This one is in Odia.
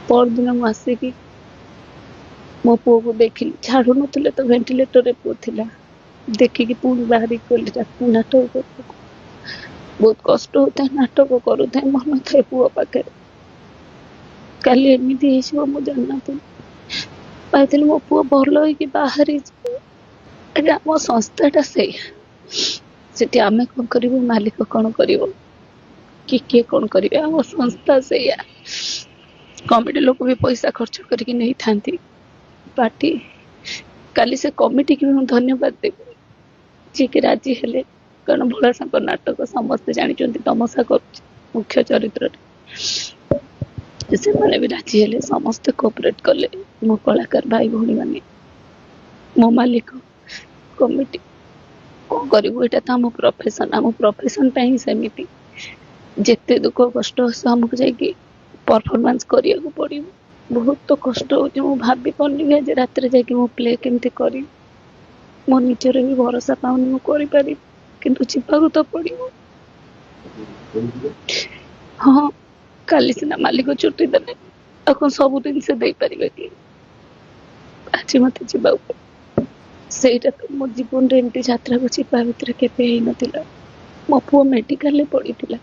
ପରଦିନ ମୁଁ ଆସିକି ମୋ ପୁଅକୁ ଦେଖିଲି, ଛାଡୁନଥିଲେ ତ, ଭେଣ୍ଟିଲେଟରରେ ପୁଅ ଥିଲା। ଦେଖିକି ପୁଣି ବାହାରିକି ଗଲି ନାଟକ କରିବାକୁ। ବହୁତ କଷ୍ଟ ହଉଥାଏ, ନାଟକ କରୁଥାଏ, ମନ ଥାଏ ପୁଅ ପାଖରେ। କାଲି ଏମିତି ହେଇଯିବ ମୁଁ ଜାଣିନଥିଲି। ଭାବିଥିଲି ମୋ ପୁଅ ଭଲ ହେଇକି ବାହାରିଯିବ। ଆଜ୍ଞା, ଆମ ସଂସ୍ଥାଟା ସେଇଆ। ସେଠି ଆମେ କଣ କରିବୁ, ମାଲିକ କଣ କରିବ, କି କିଏ କଣ କରିବେ, ଆମ ସଂସ୍ଥା ସେଇଆ। କମିଟି ଲୋକ ବି ପଇସା ଖର୍ଚ୍ଚ କରିକି ନେଇଥାନ୍ତି ପାର୍ଟି। କାଲି ସେ କମିଟିକି ବି ମୁଁ ଧନ୍ୟବାଦ ଦେବି, ଯିଏକି ରାଜି ହେଲେ। କାରଣ ଭୋଳାଶଙ୍କର ନାଟକ ସମସ୍ତେ ଜାଣିଛନ୍ତି, ତମସା କରୁଛି ମୁଖ୍ୟ ଚରିତ୍ରରେ। ସେମାନେ ବି ରାଜି ହେଲେ, ସମସ୍ତେ କୋଅପରେଟ କଲେ, ମୋ କଳାକାର ଭାଇ ଭଉଣୀମାନେ, ମୋ ମାଲିକ, କମିଟି। କଣ କରିବୁ, ଏଇଟା ତ ଆମ ପ୍ରଫେସନ। ଆମ ପ୍ରଫେସନ ଟା ହିଁ ସେମିତି। ଯେତେ ଦୁଃଖ କଷ୍ଟ ଆମକୁ ଯାଇକି ପରଫରମାନ୍ସ କରିବାକୁ ପଡିବ। ବହୁତ ତ କଷ୍ଟ ହଉଛି, ମୁଁ ଭାବି ପାରୁନି ବି ଆଜି ରାତିରେ ଯାଇକି ମୁଁ ପ୍ଲେ କେମିତି କରିବି। ମୋ ନିଜର ବି ଭରସା ପାଉନି ମୁଁ କରିପାରିବି, କିନ୍ତୁ ଯିବାକୁ ତ ପଡିବ। ହଁ, କାଲି ସିନା ମାଲିକ ଛୁଟି ଦେଲେ, ଆଉ କଣ ସବୁଦିନ ସେ ଦେଇପାରିବେ କି? ଆଜି ମତେ ଯିବାକୁ ପଡିବ। ସେଇଟା ତ ମୋ ଜୀବନରେ ଏମିତି ଯାତ୍ରାକୁ ଯିବା ଭିତରେ କେବେ ହେଇନଥିଲା। ମୋ ପୁଅ ମେଡିକାଲରେ ପଡିଥିଲା।